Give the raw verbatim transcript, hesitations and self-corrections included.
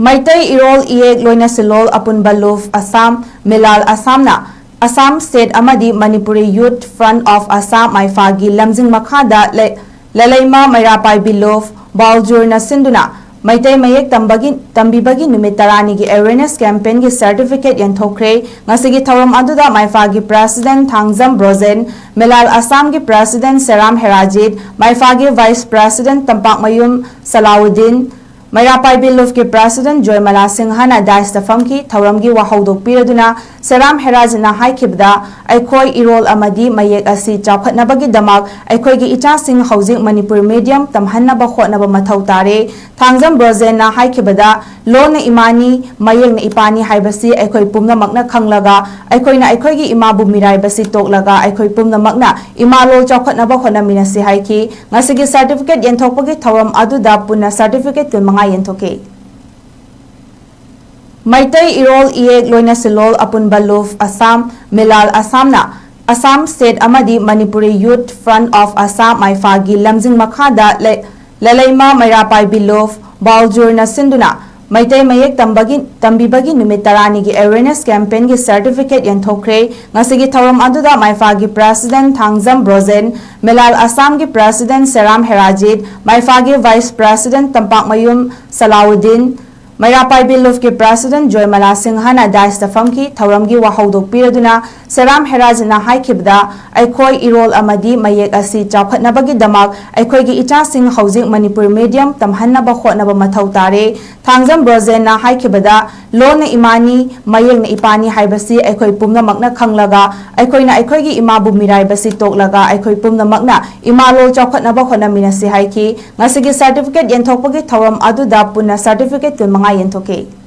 ꯃꯩꯇꯩ ꯏꯔꯣꯜ ꯏꯌꯦꯛ ꯂꯣꯏꯅ ꯁꯤꯂꯣꯜ ꯑꯄꯨꯟꯕ ꯂꯨꯞ ꯑꯁꯥꯝ, ꯃꯤꯂꯥꯜ ꯑꯁꯥꯝꯅ ꯑꯁꯥꯝ ꯁ꯭ꯇꯦꯠ ꯑꯃꯗꯤ ꯃꯅꯤꯄꯨꯔꯤ ꯌꯨꯠ ꯐ꯭ꯔꯟꯠ ꯑꯣꯐ ꯑꯁꯥꯝ, ꯃꯥꯏꯐꯥꯒꯤ ꯂꯝꯖꯤꯡ ꯃꯈꯥꯗ ꯂꯩ-, ꯂꯂꯩꯃ ꯃꯩꯔꯥ ꯄꯥꯏꯕꯤ ꯂꯨꯞ ꯕꯥꯎꯜꯖꯨꯔꯅ ꯁꯤꯟꯗꯨꯅ ꯃꯩꯇꯩ ꯃꯌꯦꯛ ꯇꯝꯕꯒꯤ, ꯇꯝꯕꯤꯕꯒꯤ ꯅꯨꯃꯤꯠ ꯇꯔꯥꯅꯤꯒꯤ ꯑꯦꯋꯦꯔꯅꯦꯁ ꯀꯦꯝꯄꯦꯟꯒꯤ ꯁꯔꯇꯤꯐꯤꯀꯦꯠ ꯌꯦꯟꯊꯣꯛꯈ꯭ꯔꯦ꯫ ꯉꯁꯤꯒꯤ ꯊꯧꯔꯝ ꯑꯗꯨꯗ ꯃꯥꯏꯐꯥꯒꯤ ꯄ꯭ꯔꯦꯁꯤꯗꯦꯟꯠ ꯊꯥꯡꯖꯝ ꯕ꯭ꯔꯣꯖꯦꯟ, ꯃꯤꯂꯥꯜ ꯑꯁꯥꯝꯒꯤ ꯄ꯭ꯔꯦꯁꯤꯗꯦꯟꯠ ꯁꯦꯔꯥꯝ ꯍꯦꯔꯥꯖꯤꯠ, ꯃꯥꯏꯐꯥꯒꯤ ꯚꯥꯏꯁ ꯄ꯭ꯔꯦꯁꯤꯗꯦꯟꯠ ꯇꯝꯄꯥꯛꯃꯌꯨꯝ ꯁꯂꯥꯎꯗꯤꯟ, ꯃꯩꯔꯥ ꯄꯥꯏꯕꯤ ꯂꯨꯞꯀꯤ ꯄ꯭ꯔꯦꯁꯤꯗꯦꯟꯠ ꯖꯣꯏꯃꯂꯥ ꯁꯤꯡꯍꯅ ꯗꯥꯏꯁꯇ ꯐꯝꯈꯤ꯫ ꯊꯧꯔꯝꯒꯤ ꯋꯥꯍꯧꯗꯣꯛ ꯄꯤꯔꯗꯨꯅ ꯁꯦꯔꯥꯝ ꯍꯦꯔꯥꯖꯤꯠꯅ ꯍꯥꯏꯈꯤꯕꯗ, ꯑꯩꯈꯣꯏ ꯏꯔꯣꯜ ꯑꯃꯗꯤ ꯃꯌꯦꯛ ꯑꯁꯤ ꯆꯥꯎꯈꯠꯅꯕꯒꯤꯗꯃꯛ ꯑꯩꯈꯣꯏꯒꯤ ꯏꯆꯥꯁꯤꯡ ꯍꯧꯖꯤꯛ ꯃꯅꯤꯄꯨꯔ ꯃꯤꯗꯤꯌꯝ ꯇꯝꯍꯟꯅꯕ ꯍꯣꯠꯅꯕ ꯃꯊꯧ ꯇꯥꯔꯦ꯫ ꯊꯥꯡꯖꯝ ꯕ꯭ꯔꯣꯖꯦꯟꯅ ꯍꯥꯏꯈꯤꯕꯗ, ꯂꯣꯟꯅ ꯏꯃꯥꯅꯤ, ꯃꯌꯦꯛꯅ ꯏꯄꯥꯅꯤ ꯍꯥꯏꯕꯁꯤ ꯑꯩꯈꯣꯏ ꯄꯨꯝꯅꯃꯛꯅ ꯈꯪꯂꯒ, ꯑꯩꯈꯣꯏꯅ ꯑꯩꯈꯣꯏꯒꯤ ꯏꯃꯥꯕꯨ ꯃꯤꯔꯥꯏꯕꯁꯤ ꯇꯣꯛꯂꯒ ꯑꯩꯈꯣꯏ ꯄꯨꯝꯅꯃꯛꯅ ꯏꯃꯥ ꯂꯣꯜ ꯆꯥꯎꯈꯠꯅꯕ ꯍꯣꯠꯅꯃꯤꯟꯅꯁꯤ ꯍꯥꯏꯈꯤ꯫ ꯉꯁꯤꯒꯤ ꯁꯔꯇꯤꯐꯤꯀꯦꯠ ꯌꯦꯟꯊꯣꯛꯄꯒꯤ ꯊꯧꯔꯝ ꯑꯗꯨꯗ ꯄꯨꯟꯅ ꯁꯔꯇꯤꯐꯤꯀꯦꯠ ꯀꯨꯟꯃꯉꯥ ꯌꯦꯟꯊꯣꯛꯈꯤ꯫ ꯃꯩꯇꯩ ꯏꯔꯣꯜ ꯏꯌꯦꯛ ꯂꯣꯏꯅ ꯁꯤꯂꯣꯜ ꯑꯄꯨꯟꯕ ꯂꯨꯞ ꯑꯁꯥꯝ, ꯃꯤꯂꯥꯜ ꯑꯁꯥꯝꯅ ꯑꯁꯥꯝ ꯁ꯭ꯇꯦꯠ ꯑꯃꯗꯤ ꯃꯅꯤꯄꯨꯔꯤ ꯌꯨꯠ ꯐ꯭ꯔꯟꯠ ꯑꯣꯐ ꯑꯁꯥꯝ, ꯃꯥꯏꯐꯥꯒꯤ ꯂꯝꯖꯤꯡ ꯃꯈꯥꯗ ꯂꯩ-, ꯂꯂꯩꯃ ꯃꯩꯔꯥ ꯄꯥꯏꯕꯤ ꯂꯨꯞ ꯕꯥꯎꯜꯖꯨꯔꯅ ꯁꯤꯟꯗꯨꯅ ꯃꯩꯇꯩ ꯃꯌꯦꯛ ꯇꯝꯕꯒꯤ, ꯇꯝꯕꯤꯕꯒꯤ ꯅꯨꯃꯤꯠ ꯇꯔꯥꯅꯤꯒꯤ ꯑꯦꯋꯦꯔꯅꯦꯁ ꯀꯦꯝꯄꯦꯟꯒꯤ ꯁꯔꯇꯤꯐꯤꯀꯦꯠ ꯌꯦꯟꯊꯣꯛꯈ꯭ꯔꯦ꯫ ꯉꯁꯤꯒꯤ ꯊꯧꯔꯝ ꯑꯗꯨꯗ ꯃꯥꯏꯐꯥꯒꯤ ꯄ꯭ꯔꯦꯁꯤꯗꯦꯟꯠ ꯊꯥꯡꯖꯝ ꯕ꯭ꯔꯣꯖꯦꯟ, ꯃꯤꯂꯥꯜ ꯑꯁꯥꯝꯒꯤ ꯄ꯭ꯔꯦꯁꯤꯗꯦꯟꯠ ꯁꯦꯔꯥꯝ ꯍꯦꯔꯥꯖꯤꯠ, ꯃꯥꯏꯐꯥꯒꯤ ꯚꯥꯏꯁ ꯄ꯭ꯔꯦꯁꯤꯗꯦꯟꯠ ꯇꯝꯄꯥꯛꯃꯌꯨꯝ ꯁꯂꯥꯎꯗꯤꯟ, ꯃꯩꯔꯥ ꯄꯥꯏꯕꯤ ꯂꯨꯞꯀꯤ ꯄ꯭ꯔꯦꯁꯤꯗꯦꯟꯠ ꯖꯣꯏꯃꯂꯥ ꯁꯤꯡꯍꯅ ꯗꯥꯏꯁꯇ ꯐꯝꯈꯤ꯫ ꯊꯧꯔꯝꯒꯤ ꯋꯥꯍꯧꯗꯣꯛ ꯄꯤꯔꯗꯨꯅ ꯁꯦꯔꯥꯝ ꯍꯦꯔꯥꯖꯤꯠꯅ ꯍꯥꯏꯈꯤꯕꯗ, ꯑꯩꯈꯣꯏ ꯏꯔꯣꯜ ꯑꯃꯗꯤ ꯃꯌꯦꯛ ꯑꯁꯤ ꯆꯥꯎꯈꯠꯅꯕꯒꯤꯗꯃꯛ ꯑꯩꯈꯣꯏꯒꯤ ꯏꯆꯥꯁꯤꯡ ꯍꯧꯖꯤꯛ ꯃꯅꯤꯄꯨꯔ ꯃꯤꯗꯤꯌꯝ ꯇꯝꯍꯟꯅꯕ ꯍꯣꯠꯅꯕ ꯃꯊꯧ ꯇꯥꯔꯦ꯫ ꯊꯥꯡꯖꯝ ꯕ꯭ꯔꯣꯖꯦꯟꯅ ꯍꯥꯏꯈꯤꯕꯗ, ꯂꯣꯟꯅ ꯏꯃꯥꯅꯤ, ꯃꯌꯦꯛꯅ ꯏꯄꯥꯅꯤ ꯍꯥꯏꯕꯁꯤ ꯑꯩꯈꯣꯏ ꯄꯨꯝꯅꯃꯛꯅ ꯈꯪꯂꯒ, ꯑꯩꯈꯣꯏꯅ ꯑꯩꯈꯣꯏꯒꯤ ꯏꯃꯥꯕꯨ ꯃꯤꯔꯥꯏꯕꯁꯤ ꯇꯣꯛꯂꯒ ꯑꯩꯈꯣꯏ ꯄꯨꯝꯅꯃꯛꯅ ꯏꯃꯥ ꯂꯣꯜ ꯆꯥꯎꯈꯠꯅꯕ ꯍꯣꯠꯅꯃꯤꯟꯅꯁꯤ ꯍꯥꯏꯈꯤ꯫ ꯉꯁꯤꯒꯤ ꯁꯔꯇꯤꯐꯤꯀꯦꯠ ꯌꯦꯟꯊꯣꯛꯄꯒꯤ ꯊꯧꯔꯝ ꯑꯗꯨꯗ ꯄꯨꯟꯅ ꯁꯔꯇꯤꯐꯤꯀꯦꯠ ꯀꯨꯟꯃꯉꯥ ꯌꯦꯟꯊꯣꯛꯈꯤ꯫